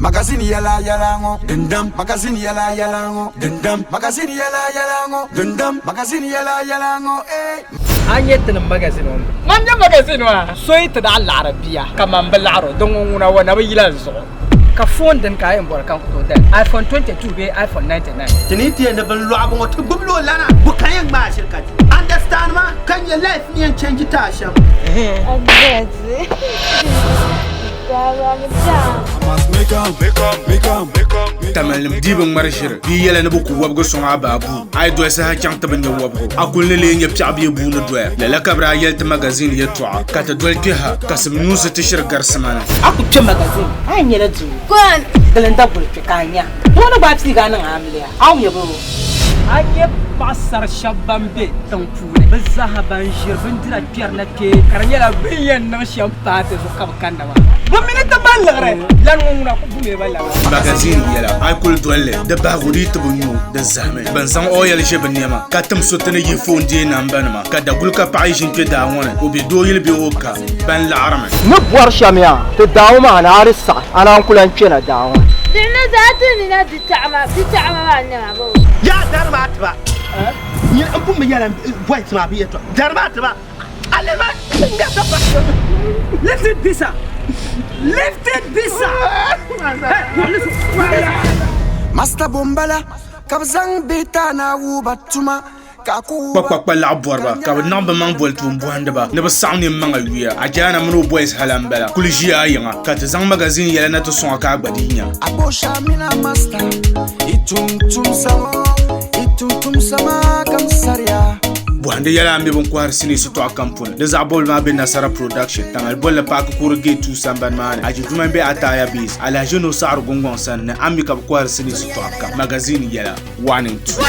Magazine yɛla yɛla ŋɔ dindam. Magazine yɛla yɛla ŋɔ dindam. Magazine yɛla yɛla ŋɔ dindam. Magazine yɛla yɛla ŋɔ eh. A nyɛ tinim magazine ŋɔ ni. Man nyɛ magazine maa. So yi ti daa laɣiri bia ka man bi laɣiri o, din ŋɔ ŋuna o na bi yila n zuɣu. Ka phone dini ka a yɛn bɔri ka n ku tooi dali? iPhone 22 bee iPhone 99? Ti ni ti yɛn ni bin lɔɣibu ŋɔ ti gbubi la o lana, bu ka yɛn ŋmaai shiri ka di. Understand ma ka nyɛ life ni yɛn change ti a shɛm. Tamalinim dii bi ŋmari ʒiri bia yɛla ni bɛ ku wɔbigu sɔŋ a baa buu. A yi doli saha chaŋ ti bi nya wɔbigu, a kuli ni lee nya piɛɣu bee buu ni doya. Lala ka bɛ daa yɛli ti magazine yɛtɔɣa, ka ti doli kpe ha, ka simnyuunsi ti shiri garisima ni. A ku kpe magazine, a yɛn nyɛla duu. Gilinda guli kpe ka a nya. Doo ni gbaai piigi a niŋ amiliya, a ni nya bɛ. A nya paɣisar shɛb bɛn be tiŋ puuni, bɛ zaaha ban ʒiri bindira kpɛrina kpe, ka di nyɛla bɛ ni yɛn niŋ shɛm paai ti zuɣu ka bɛ kanna maa. Bɛ mi ni ti mali liɣiri lan ŋɔ ŋuna ku bumi ba lana. Magazine yɛla, a yi kuli doli li, di bahigu di yi ti bi nyu, di zahimi. Bɛn zaŋ oil ʒe bɛ nɛma, ka tim so ti ni yihi foon deei nambanima, ka daguli ka paɣa yi ʒini kpe daa ŋɔ ni, o be dooyili bee o ka, ban laɣirimi. N ni bɔri shɛm yaa, ti daa ŋɔ maa ni a di saɣi, a naan ku lan kpɛna daa ŋɔ ni. Di ni zaa ti nina di taɣima, di taɣima maa nɛma bɔ. Yaa dari maa tiba. Nyini n pun bi yɛla voice maa bi yɛtɔɣa. Dari maa tiba. A lɛhi maa ŋmɛri ka pa. Lifted bisa. Lifted bisa. Master Bombala ka bɛ zaŋ bihi taana wuhi ba tuma. Kpakpakpa laɣ bɔriba ka bɛ niŋ bɛ maŋ boli tuun bɔhindiba ni bɛ saɣim nini maŋa yuya. Ajaana mini o boys hali m-bala kuli ʒiya a yiŋa ka ti zaŋ magazine yɛla na ti sɔŋ a ka a gba dii nya. Akosha mini a master i tum tumsa ŋɔ i tum tumsa maa kam sariya. Bɔhindi yɛla m-be bɛn kɔhiri sinii shitɔɣu kam puuni. Di zaɣ bɔbili maa be Nasara Production, Tamale bolli paaki Kuuri Gate 2 sambani maa ni, Aji Juma m-be Ataya Base, Alhaji Nuhu Saɣiri Gungɔŋ sani ni Ammi ka bɛ kɔhiri sinii shitɔɣu kam. Magazine yɛla. 1 and 2.